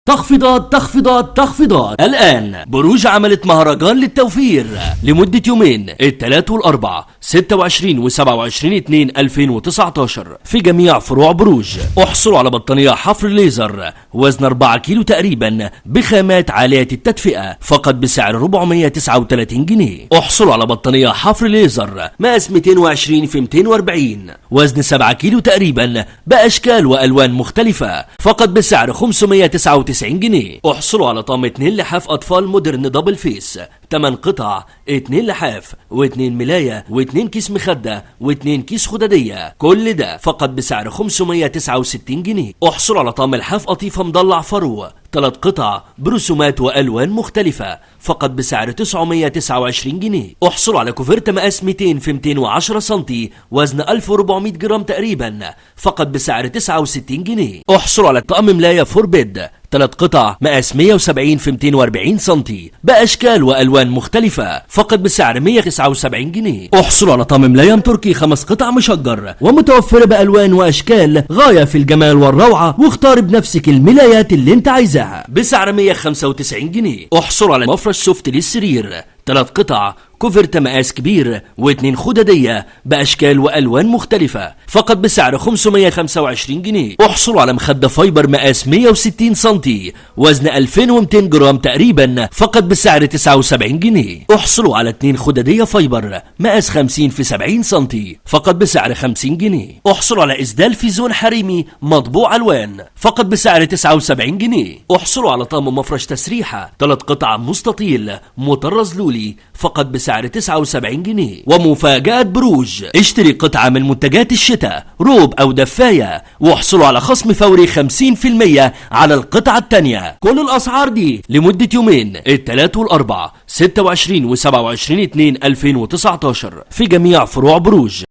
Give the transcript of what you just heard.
تخفيضات تخفيضات تخفيضات. الآن بروج عملت مهرجان للتوفير لمدة يومين، الثلاث والأربع، 26 و27 2 2019 في جميع فروع بروج. احصلوا على بطانية حفر ليزر وزن 4 كيلو تقريبا بخامات عالية التدفئة فقط بسعر 439 جنيه. احصلوا على بطانية حفر ليزر مقاس 220 في 240 وزن 7 كيلو تقريبا بأشكال وألوان مختلفة فقط بسعر 599 جنيه. احصلوا على طقم 2 لحاف أطفال مودرن double face، 8 قطع، 2 لحاف و2 ملاية و2 كيس مخدة و2 كيس خدادية، كل ده فقط بسعر 569 جنيه. احصلوا على طقم لحاف قطيفة مضلع فرو، 3 قطع برسومات وألوان مختلفة فقط بسعر 929 جنيه. احصلوا على كوفرتة مقاس 200 في 210 سنتي وزن 1400 جرام تقريبا فقط بسعر 69 جنيه. احصلوا على طقم ملاية four bed، 3 قطع مقاس 170 في 240 سنتي بأشكال وألوان مختلفة فقط بسعر 179 جنيه. احصلوا على طقم ملايم تركي 5 قطع مشجر ومتوفرة بألوان وأشكال غاية في الجمال والروعة، واختار بنفسك الملايات اللي انت عايزاها بسعر 195 جنيه. احصلوا على مفرش soft للسرير، 3 قطع، كوفرتة مقاس كبير واتنين خدادية بأشكال وألوان مختلفة فقط بسعر 525 جنيه. احصلوا على مخدة fiber مقاس 160 سنتي وزن 2200 جرام تقريبا فقط بسعر 79 جنيه. احصلوا على 2 خدادية fiber مقاس 50 في 70 سنتي فقط بسعر 50 جنيه. احصلوا على إسدال فيزون حريمي مطبوع ألوان فقط بسعر 79 جنيه. احصلوا على طقم مفرش تسريحة 3 قطع مستطيل مطرز لولي فقط بسعر 79 جنيه. ومفاجأة بروج، اشتري قطعة من منتجات الشتاء روب أو دفاية واحصلوا على خصم فوري 50% على القطعة التانية. كل الأسعار دي لمدة يومين، الثلاث والأربع، 26 و27 2 2019 في جميع فروع بروج.